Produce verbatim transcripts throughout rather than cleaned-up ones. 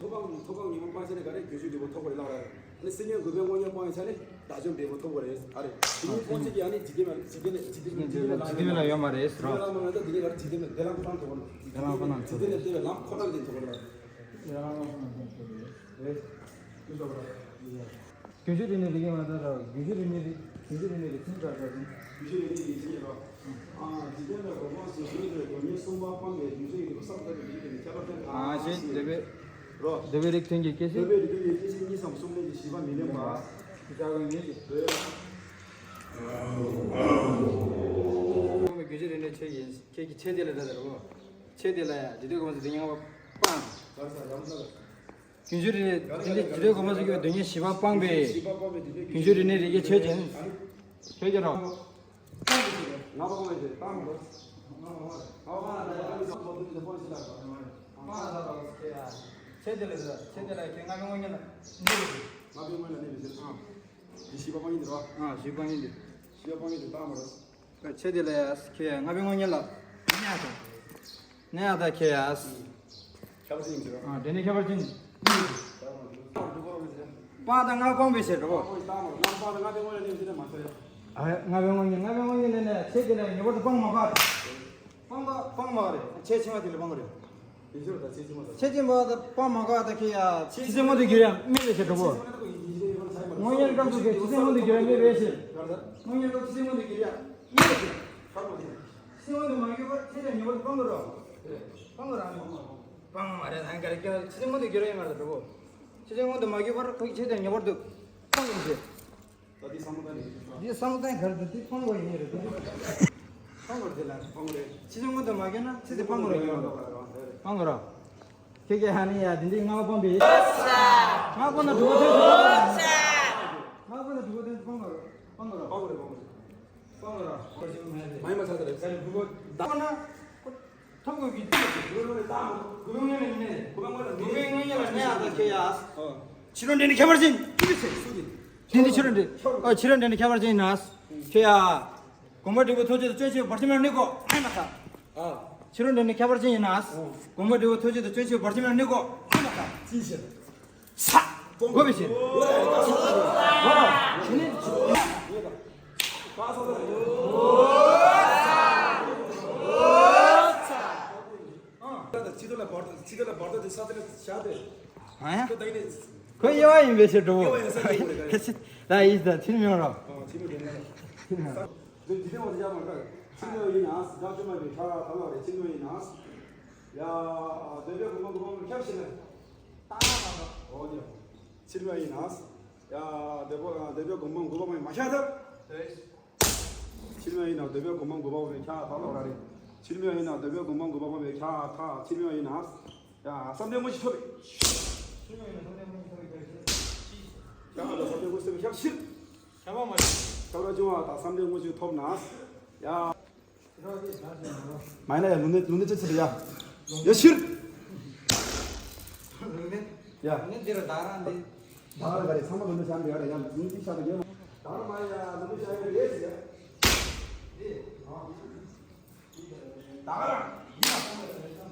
ཐོབ་པའམ་ཐོབ་པའམ་ཉོན་མོངས་སྤངས་བྱས་ནས་ག་རེ། རྒྱུ་ཆོས་དྲུག་པོ་ཐོབ་དགོས་རེད་ལབ་ར། ཨ་ནི་སེམས་ཉིད་དགུ་པའི་དངོས་རྙོག་སྤངས་ཡོད་ཆ་ནི་བདག་འཇོམས་འབྲས་བུ་ཐོབ་དགོས་རེད། ཨ་རེད། དེ་ཉིད་སྤོང་བྱེད་ཀྱི་ཨ་ནི་འཇིག་རྟེན་ལ་འཇིག་རྟེན་འཇིག་རྟེན་ལ་ཡོད་མ་རེད་ཟེར་རོ། འཇིག་རྟེན་ལ་མ་ཡོང་ད་འདི་ནི་ག་རེ། འཇིག་རྟེན་ལ་འདི་ལམ་ཁོ་རང་ཐོབ་དགོས་རེད། འདི་ལམ་ཁོ་རང་ཐོབ་དགོས་རེད། རེད། རྒྱུ་ཆོས་རིག་གནས་རིག་གནས་མ་ལྟར་རྒྱུ་ཆོས་རིག་གནས་རིག་རྒྱུ་ཆོས་རིག་གནས་རིག་ཚིག་འདྲ་འདྲ་ཟིན། རྒྱུ་ཆོས་རིག་གནས་རིག་ཚིག་རོ། ཨ་འཇིག་རྟེན་ལ་གོ་འཕང་སུ་བྱོན་ཏེ་སྡུག་བསྔལ་གསུམ་པ་སྤངས་པའི་རྒྱུ་ཆོས་ཀྱི་བསམ་པ་ལྟར་དུ་འཇིག་རྟེན་ཁྱད་པར་ཅན། ཨ་ཞེས་འདོད་པའི་རོ། འདོད་པའི་རིགས་མཐུན་གྱི་སྐྱེ་ཚེ། འདོད་པའི་རིགས་མཐུན་གྱི་སྐྱེ་ཚེ་གཉིས་སམ་གསུམ་ལས་ཀྱི་བཞི་པ་མི་ལེན་པ། ཞེས་བྱ་བའི་ངེས་ཀྱི་འདོད། རྒྱུ་ཆོས་རིག་གནས་ཆོས་ཡིན། ཁྱེད་ཀྱི་ཆོས་དེ་ལ་ད་ལྟ་རོ། ཆོས་དེ་ལ་ཡང་འཇིག་རྟེན་གོ་འཕང་སུ་འདི་ཉེ་བ་སྤངས། རྒྱུ་ཆོས་རིག་གནས་དེ་འདྲའི་འཇིག་རྟེན་གོ་འཕང་སུ་སྐྱེ་བའི་སྡུག་བསྔལ་བཞི་པ་སྤངས་པའི་རྒྱུ་ཆོས་རིག་གནས་རིག་གི་ཆོས་ཅན། ཆོས་ཅན་རོ། ང་པ་ང་ཞེས་བཏང་མོ། ཆོས་དེ་ལ་ཆོས་དེ་ལ་ཁྱེད་ལྔ་པའི་དངོས་རྙེད་ལ་གནས་པའི་ལྔ་པའི་དངོས་རྙེད་ལ་གནས་པའི་ཕྱིར། ཨ་འདི་བཞི་པ་སྤང་གཉེན་འདི་རོ། ཨ་བཞི་པ་སྤང་གཉེན་འདི། བཞི་པ་སྤང་གཉེན་འདི་བཏང་མོ། ཆོས་དེ་ལ་ཡ་ཁྱེད་ལྔ་པའི་དངོས་རྙེད་ལ་གནས་དང་། གནས་ཡ་ད་ཁྱེད་ཡ། ཁྱད་པར་ཅན་ཡིན་ཟེར། ཨ་དེ་ནི་ཁྱད་པར་ཅན། སྤང་དང་ལྔ་སྤངས་པའི་ཕྱིར་རོ། ཨ་ལྔ་པའི་དངོས་རྙེད་ལྔ་པའི་དངོས་རྙེད་ལས་ནས་ཆོས་དེ་ལ་ངེས་པར་དུ་སྤང་མ་དགོས། སྤང་དང་སྤང་མ་དགོས་རེད། ཆོས་ཕྱི་མ་དེ་ལ་སྤང་དགོས་རེད། ཆོས་ཕྱི་མ་དང་སྤང་མ་དགོས་ད་ཁྱེད་ཡ། ཆོས་ཅན་མངོན་དུ་གྱུར་ཡང་དམིགས་པའི་ཕྱིར་རོ། དངོས་རྙེད་སྐབས་སུ་ཁྱེད་ཆོས་ཅན་མངོན་དུ་གྱུར་ཡང་དམིགས་པའི་ཕྱིར། དངོས་རྙེད་སྐབས་ཆོས་ཅན་མངོན་དུ་གྱུར་ཡང་དམིགས་པའི་ཕྱིར། ཆོས་མངོན་དུ་མ་གྱུར་བར་ཆོས་ཅན་ངེས་པར་དུ་སྤང་དགོས་རོ། སྤང་དགོས་ར། སྤང་མ་རེད་ད་ག་རེ་ཀྱང་ཆོས་ཅན་མངོན་དུ་གྱུར་ཡང་ང་ལ་འགྲོ་གོ། ཆོས་ཅན་མངོན་དུ་མ་གྱུར་བར་ཁོ་ཆོས་ཅན་ངེས་པར་དུ་སྤང་དགོས་ཕྱིར། ད་འདི་བསམ་བློ་བཏང་ནས། འདི་བསམ་བློ་བཏང་གར་དུ་འདི་སྤང་དགོས་ཡིན་རེད་དེ། སྤང་དགོས་རེད་དེ་ལ་སྤང་དགོས་རེད། ཆོས་ཅན་མངོན་དུ་མ་གྱུར་ན་ཆོས་དེ་སྤང་དགོས་རེད། སྤང་དགོས་རོ། ཁྱེད་ཀྱིས་ཧ་ནི་ཡ་འདི་འདི་ལྔ་པ་སྤངས་པའི། ལྔ་པ་ན་དྲུག་པ་དོན་དུ་སྤང་དགོས་རེད། ལྔ་པ་ན་དྲུག་པ་དོན་དུ་སྤང་དགོས་རེད། སྤང་དགོས་རེད། སྤང་དགོས་རེད། སྤང་དགོས་རེད། མ་ཡིན་པ་ཆགས་ཚར་རེད། ད་ནི་དགུ་པ་ད་ན། ཐོབ་དགོས་ཀྱི་དུས་དགུ་པའི་དངོས་རྙེད་ལ་གནས་ཡ་ད་ཁྱེད་ཡ། ཕྱི་རོལ་འདྲེན་ནི་ཁྱད་པར་ཅན། འདི་ནི་ཕྱི་རོལ་འདྲེན་ནི་ཁྱད་པར་ཅན་ཡིན་ན། ཁྱེད་ཡ། དགོངས་པ་འབྲས་བུ་ཐོབ་བྱེད་དུ་སྐྱོན་ཆེ་བར་ཆད་མེད་པར་གནས་དགོས་ཨེ་མ་ཐག་ཕྱི་རོལ་འདྲེན་ནི་ཁྱད་པར་ཅན་ཡིན་ན། དགོངས་པ་འབྲས་བུ་ཐོབ་བྱེད་དུ་སྐྱོན་ཆེ་བར་ཆད་མེད་པར་གནས་དགོས་ཨེ་མ་ཐག་ཅི་ཞིག་ས། དགོངས་པའི་ཕྱིར། ཕྱི་དོན་ལ་བར་དོ། ཕྱི་དོན་ལ་བར་དོ་དེ་ས་དེ་ལ་བཞག་སྟེ། ཨ་ཡ། ཁོ་ད་ཡིན་ནས། ཁོ་དབྱེ་བ་ཡིན་པའི་ཕྱིར་འགྲོ་བོ། དབྱེ་བ་ཡིན་ས་དེ་ཡོད་རེད། ད་ཡིན་ད་ཕྱིར་མི་ཡོང་རོགས། ཨ་ཕྱི་མི་དེ་ན། འདི་འདི་དེ་བ་དེ་ཡག་མ་རེད། ཕྱིར་མི་ཡིན་ན་དགག་བཅོས་མ་བྱས་ཁྱབ་པ་ལ་རེད། ཕྱིར་མི་ཡིན་ན། ཡ། འདོད་པའི་དགོངས་པ་དགུ་པ་ཁྱབ་ཕྱིར་ལ། ད་ད་ད། འོ་ཡ། ཕྱིར་མི་ཡིན་ན། ཡ། འདོད་པ་འདོད་པའི་དགོངས་པ་དགུ་པ་མ་ཡིན་མ་ཤ་ཐབས། ཕྱིར་མི་ཡིན་ན་འདོད་པའི་དགོངས་པ་དགུ་པ་བས་ཁྱབ་པ་ལ་རེད། ཕྱིར་མི་ཡིན་ན་འདོད་པའི་དགོངས་པ་དགུ་པ་བས་ཁྱབ་ཐལ། ཕྱིར་མི་ཡིན་ན། ཡ། བསམ་གཏན་དངོས་གཞི་ཐོབ་པས། ཁྱབ་པ་དང་བསམ་གཏན་དངོས་གཞི་ཐོབ་པས་ཁྱབ་ཕྱིར། ཁྱབ་པ་མ་ཡིན། ཁྱབ་པ་བྱུང་བ་དང་བསམ་གཏན་དངོས་གཞི་ཐོབ་ན། ཡ། མ་ཡིན་ན་ཡ་ལུང་ནི་ལུང་ནི་ཅི་ཚིག་ཡ། ཡ་ཕྱིར། ལུང་ནི། ཡ། ལུང་ནི་འདི་རུ་བདག་རང་འདི། བདག་རང་ག་རེ་ཚང་མ་ལུང་ནི་བྱ་འདི་ག་རེ་ཡ་ལུང་ནི་བྱ་འདི་ཡོད་མ། བདག་རང་མ་ཡ་ལུང་ནི་བྱ་ཡོད་རེད་ཟེར་ཡ། འདི། བདག་རང་ཡིན་ན་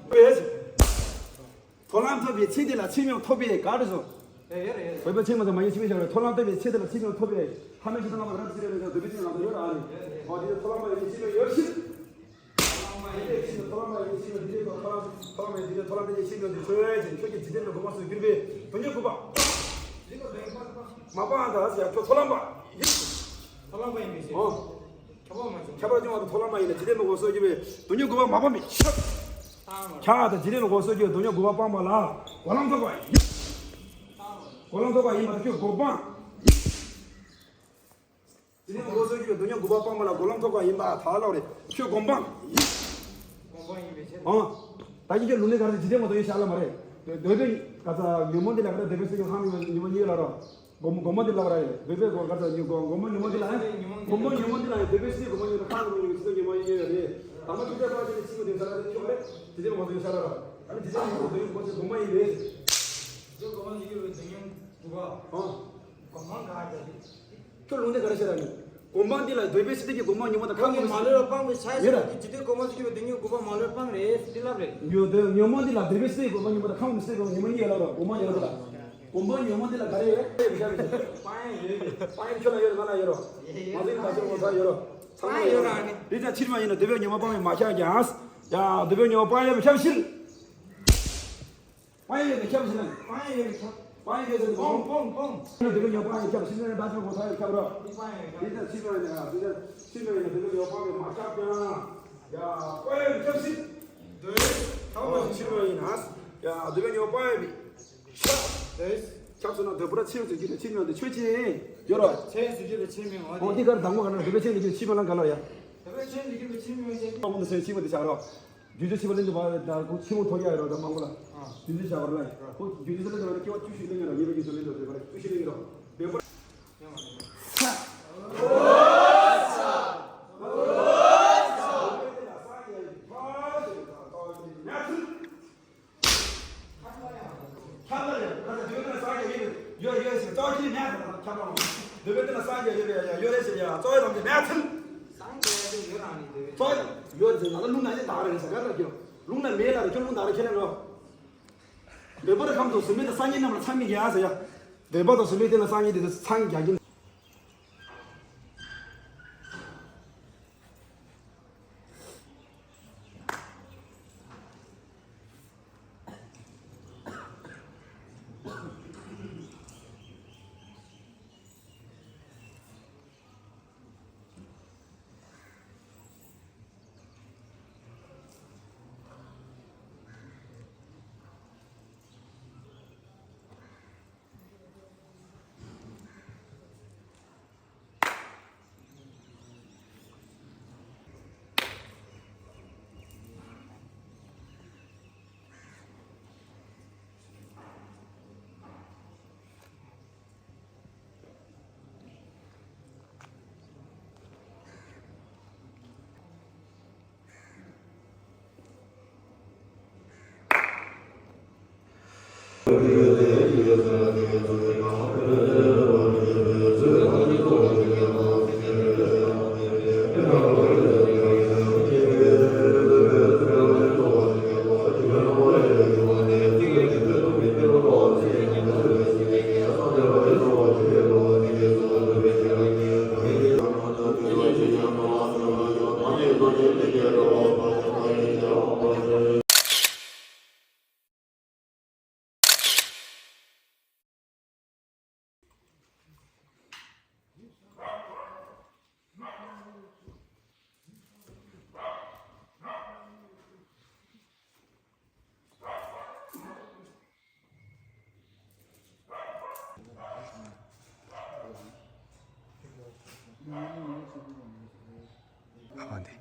བས། མཐོང་ལམ་ཐོབ་པའི་ཚེ་འདི་ལ་ཕྱིར་མི་ཡོང་ཐོབ་པས་ག་རེ་བཟོ། ཡོད་རེད། བོད་པ་ཆེན་མོ་དང་མ་ཡིན་ཕྱི་མི་ཞིག་རེད། མཐོང་ལམ་ཐོབ་པའི་ཚེ་འདི་ལ་ཕྱིར་མི་ཡོང་ཐོབ་པས་ཐ་མལ་ཕྱི་དང་ལམ་པ་རབ་ཕྱི་རེད་རེད། འདོད་པའི་ཚེ་ལམ་པ་ཡོད་ར་རེད། འོ་དེ་ནི་མཐོང་ལམ་པ་ཡིན་ཕྱིར་མི་ཡོང་ཕྱིར། མཐོང་ལམ་པ་ཡིན་ཕྱིར་མི་ཡོང་ཐོབ་པས་ཕྱིར་མི་ཡོང་ཐོབ་པས་ཕྱིར་མི་ཡོང་ཕྱིར་མི་ཡོང་ཕྱིར་མི་ཡོང་ཕྱིར་མི་ཡོང་ཕྱིར་མི་ཡོང་ཕྱིར་མི་ཡོང་ཕྱིར་མི་ཡོང་ཕྱིར་མི་ཡོང་ཕྱིར་མི་ཡོང་ཕྱིར་མི་ཡོང་ཕྱིར་མི་ཡོང་། ཁྱོད་ཀྱི་འཇིག་རྟེན་ལ་གོ་འཕང་སུ་གྱུར་པའི་སྡུག་བསྔལ་དགུ་པ། མ་སྤངས་དང་ཟེར་ཡ་ཁྱོད་མཐོང་ལམ་པ་ཡིན། མཐོང་ལམ་པ་ཡིན་པའི་ཕྱིར། ཨོ། ཁྱབ་པ་མ་བྱུང་། ཁྱབ་པ་བྱུང་བ་དང་མཐོང་ལམ་པ་ཡིན་ན་འཇིག་རྟེན་ལ་གོ་འཕང་སུ་གྱུར་པའི་སྡུག་བསྔལ་དགུ་པ་མ་སྤངས་པའི་ཕྱིར། ཁྱབ་པ་དང་འཇིག་རྟེན་ལ་གོ་འཕང་སུ་གྱུར་པའི་སྡུག་བསྔལ་དགུ་པ་སྤངས་པ་ལ་གོ་ལམ་ཐོབ་པ་ཡིན། གོ་ལམ་ཐོབ་པ་ཡིན་པ་དང་ཁྱོད་གོ་འཕང་ཡིན། འཇིག་རྟེན་ལ་གོ་འཕང་སུ་གྱུར་པའི་སྡུག་བསྔལ་དགུ་པ་སྤངས་པ་ལ་གོ་ལམ་ཐོབ་པ་ཡིན་པ་དག་ལ་རེད། ཁྱོད་གོ་འཕང་ཡིན། གོ་འཕང་ཡིན་པའི་ཕྱིར། ཨང་། ད་ཅི་ཁྱོད་ལུང་ནི་ག་རེ་འཇིག་རྟེན་མ་གཏོགས་ཡོད་ཤག་ལ་མ་རེད། འདོད་པའི་ག་ཚ་ཉོན་མོངས་འདི་ལ་ག་རེ་འདོད་པའི་སེམས་ཀྱི་ཧང་ཉོན་མོངས་ཉོན་མོངས་ཉེ་བ་ལ་རོ། སྒོམ་སྒོམ་པ་འདི་ལ་བ་ར་ཡོད། འདོད་པའི་སྒོམ་ག་ཚ་ཉོན་སྒོམ་སྒོམ་པ་ཉོན་མོངས་འདི་ལ་ཡང་། སྒོམ་པ་ཉོན་མོངས་འདི་ལ་ཡང་འདོད་པའི་སེམས་སྒོམ་པ་ཉོན་མོངས་ཁང་སྒོམ་པ་ཉོན་མོངས་སེམས་ཉོན་མོངས་ཉེ་བ་རེད། ད་མ་ཐུག་ཚད་པ་ཅན་ནི་ཕྱི་མ་འདོད་ས་ལ་ཁྱོད་ག་རེ་འཇིག་རྟེན་མ་གཏོགས་ཡོད་ཤག་ལ་ར། ད་ནི་འཇིག་རྟེན་མ་གཏོགས་ཡོད་སྒོམ་པ་ཉོན་མོངས་སྒོམ་པ་ཉོན་མོངས་ཉེ་བ་རེད། འདོད་པའི་སྒོམ་པ་ཉོན་མོངས་ཉེ་བ་རེད། སྒོམ་པ་ག་རེ་བྱས་ར་ནི། གོ་འཕང་འདི་ལ་འདོད་པའི་སྲིད་དེ་གི་གོ་འཕང་ཉོན་མོངས་དང་ཁམས་ཀྱི་མ་ལུས་པ་སྤངས་པའི་ཆ་ཡོད་ར། ཇི་ལྟར་གོ་འཕང་སྲིད་ཀྱི་བདེ་སྙིང་གོ་འཕང་མ་ལུས་པ་སྤངས་རེད་འདི་ལབ་རེད། ཉོན་མོངས་འདི་ལ་འདོད་པའི་སྲིད་དེ་གོ་འཕང་ཉོན་མོངས་དང་ཁམས་ཀྱི་སྲིད་དེ་གོ་འཕང་ཉོན་མོངས་ཉིད་ཡོད་ལབ་ར། གོ་འཕང་ཉོན་མོངས་དེ་ལ། གོ་འཕང་ཉོན་མོངས་དེ་ལ་ག་རེ་ཡོད་རེད། སྤང་ཡོད་རེད། སྤང་ཡོད་ཁྱོད་ལ་ཡོད་རེད། ང་ལ་ཡོད་རོ། མ་ཟིན་ད་ཁྱོད་ངོ་ཚ་ཡོད་རོ། ཚང་མ་ཡོད་ར། རེད་ད་ཕྱིར་མ་ཡིན་ན་འདོད་པའི་ཉོན་མོངས་སྤངས་པའི་མ་ཁྱབ་ཀྱང་། ཡ་འདོད་པའི་ཉོན་མོངས་སྤང་ཡོད་པའི་ཁྱབ་ཕྱིར། སྤང་ཡོད་པའི་ཁྱབ་ཕྱིར་ན། སྤང་ཡོད་པའི་ཁྱབ། སྤང་ཡོད་པའི་ཁྱབ། སྤོང་སྤོང་སྤོང་། འདོད་པའི་ཉོན་མོངས་སྤང་ཡོད་ཁྱབ་ཕྱིར་ན་ད་ཁྱོད་ངོ་ཚ་ཡོད་ཁྱབ་རོ། སྤང་ཡོད་པའི་ཁྱབ། རེད་ད་ཕྱིར་མ་ཡིན་ན་ཡ་འདོད་པའི་ཕྱིར་མ་ཡིན་ན་འདོད་པའི་ཉོན་མོངས་སྤངས་པའི་མ་ཁྱབ་ཀྱང་། ཡ་སྤང་ཡོད་པའི་ཁྱབ་ཕྱིར། འདོད་ཡོད་ཁྱབ་པ་ཕྱིར་མ་ཡིན་ན། ཡ་འདོད་པའི་ཉོན་མོངས་སྤང་ཡོད་པའི། ཁྱབ་སོང་ན་འདོད་པ་ལ་ཆེས་ཟེར་རྒྱུ་ལ་ཆེས་མེད་དེ་ཆོས་ཅན། ཡོད་རོ། ཆེས་ཟེར་རྒྱུ་ལ་ཆེས་མེད་འོ་དེ། འོ་དེ་གར་དང་པོ་ག་ན་འདོད་པའི་ཆེས་ཟེར་རྒྱུ་ལ་ཆེས་མེད་ལ་ག་ལ་ཡ། འདོད་པའི་ཆེས་ཟེར་རྒྱུ་ལ་ཆེས་མེད་ཅན། ཨ་ཁུ་འདི་སེམས་ཆེས་པ་དེ་བྱ་རོ། རྒྱུ་ཆོས་ཆེས་པ་ལེན་འདོད་པ་ད་ཁོ་ཆེས་མོ་ཐོག་ཡ་རོ། ད་མང་པོ་ལ་རྒྱུ་ཆོས་བྱ་བར་ལ་ཁོ་རྒྱུ་ཆོས་ལེན་འདོད་པ་ལ་སྐྱེ་བ་བཅུ་ཞིག་ལེན་རོ། ཉེས་པའི་རྒྱུ་ཆོས་ལེན་འདོད་པ་ལ་བཅུ་ཞིག་ལེན་རོ། འདོད་པ། ཁྱབ་ལ་ཡང་ཁ་ཚ་འདོད་པའི་སྟེང་ན་སངས་རྒྱས་ཡོད་ཡོད་ཟེར་རྩ་བ་ཁྱེར་མེད་ཁྱབ་ལ། འདོད་པའི་སྟེང་ན་སངས་རྒྱས་ཡོད་ཡོད་ཡོད་ཟེར་ཡ་རྩ་བའི་ལམ་དེ་མེད་ཚུལ། སངས་རྒྱས་ཡོད་རང་ནི་འདོད་པའི། རྩ་བའི་ཡོད་ཟེར་ང་ལ་ལུང་ན་ཡང་དག་རེད་ཟེར་ག་ལ་ཁྱོད་ལུང་ན་མེད་ལ་རེད། ཁྱོད་ལུང་དག་རེད་ཁྱེད་ལ་རོ། འདོད་པ་རེ་ཁམས་དང་གཟུགས་མེད་དང་སངས་རྒྱས་རྣམས་ལ་ཚང་མི་རྒྱ་ཟེར་ཡ། འདོད་པ་དང་གཟུགས་མེད་སྟེང་ན་སངས་རྒྱས་དེ་ཚོ་ཚང་རྒྱ་གྱིན། ཨ་འདི།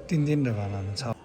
ཏན་ཏན་འདྲ་བ་ལ་ནི་ཚ།